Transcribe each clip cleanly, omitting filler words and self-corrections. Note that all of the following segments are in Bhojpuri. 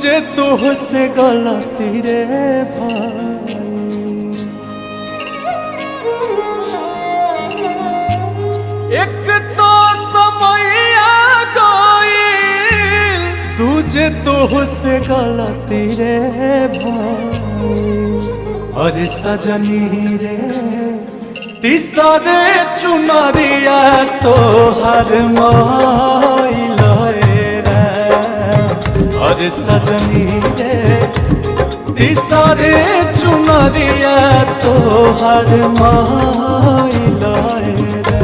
दूजे तोह से गलती रे भाई। एक तो समय आ गइल दूजे तोह से गलती रे भाई। अरे सजनी रे तीसरे चुनरिया तोहर माइल रे। अरे सजनी रे तीसरे चुनरिया तोहर माइल रे।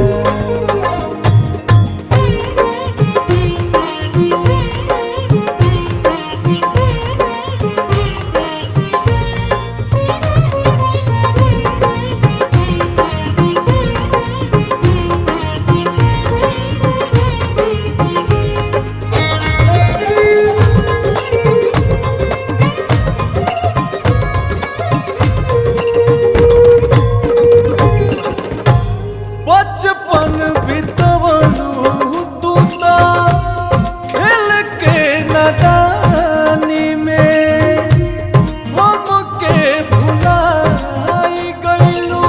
बचपन बितवलू तू तो खेल के नदानी में, हमके भुलाई गइलू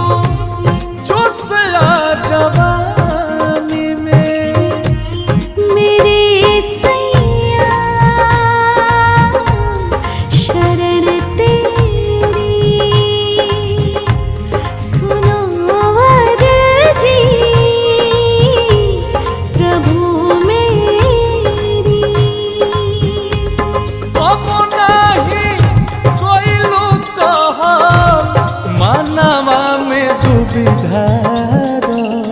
जोशया जवानी में। मेरे सैया शरण तेरी, सुनो जी प्रभु मेरी। अब नहीं कोइलू कहल मानवा में दुविधा रहल।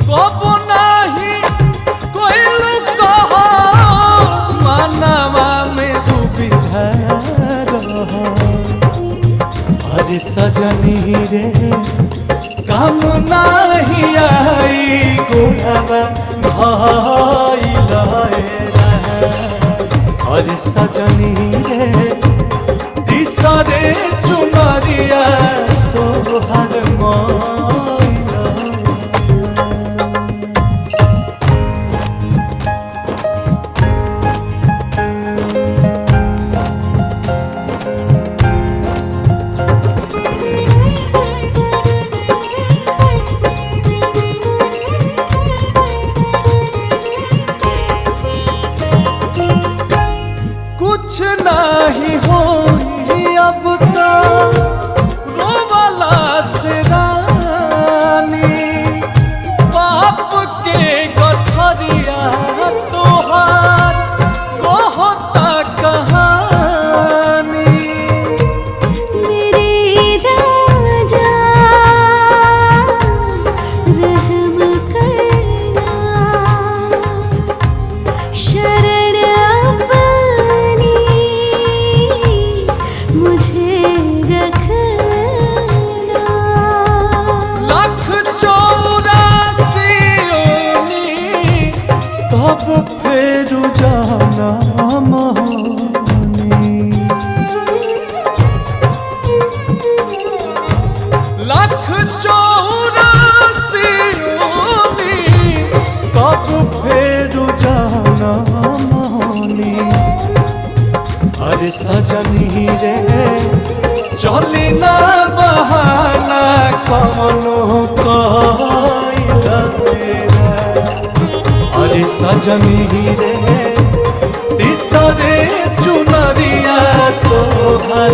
कब नहीं कोइलू कहल मानवा में दुविधा रहल। अरे सजनी रे काम नाही आई गोढ़वा भइल रे। अरे सजनी रे तीसरे चुनरिया तोहर माइल। कुछ नहीं होई अब तो रोवाला से रानी, पाप के गठरिया तोहार कहता कहानी। मेरे राजा रहम करना, शरण अपनी मुझे रखना। लाख चौरासी तब फेरू जाना मोहनी। लाख चौरासी तब फेरू जाना मोहनी। अरे सजनी रे चली ना बहाना कवनो कइल रे। अरे सजनी रे तीसरे चुनरिया तोहर